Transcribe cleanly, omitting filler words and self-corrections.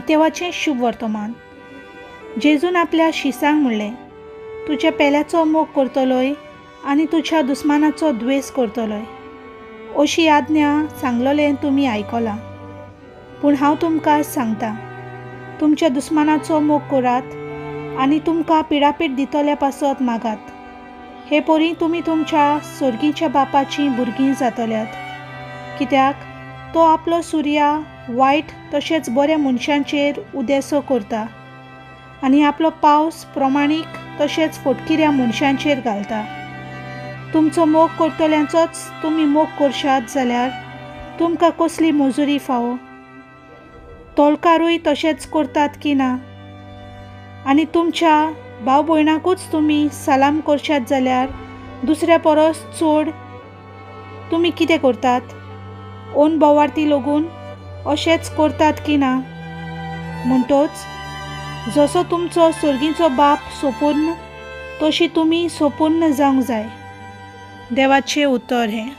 मातेवाचें शुभ वर्तमान. जेजून आपल्या शिसांक म्हणलें, तुज्या पेल्याचो मोग करतलोय आनी तुज्या दुस्मानाचो द्वेस करतलोय अशी आज्ञा सांगलोलें तुमी आयकलां. पूण हांव तुमकां सांगता, तुमच्या दुस्मानाचो मोग करात आनी तुमकां पिडापीड दितल्या पासत मागात. हे परी तुमी तुमच्या सोर्गीच्या बापाचीं भुरगीं जातल्यात, कित्याक तो आपलो सुर्या वायट तशेंच बऱ्या मनशांचेर उदेसो करता आनी आपलो पावस प्रमाणीक तशेंच फटकिऱ्या मनशांचेर घालता. तुमचो मोग करतल्यांचोच तुमी मोग करशात जाल्यार तुमकां कसली मजुरी फावो? तोलकारूय तशेंच करतात की ना? आनी तुमच्या भाव भयणाकूच तुमी सलाम करशात जाल्यार दुसऱ्या परस चड तुमी कितें करतात? ओन बोवार्थी लोगून अशेंच करतात की ना? म्हणटोच जसो तुमचो सर्गीचो बाप सोपूर्ण तशी तुमी सोपूर्ण जावंक जाय. देवाचें उतर हें.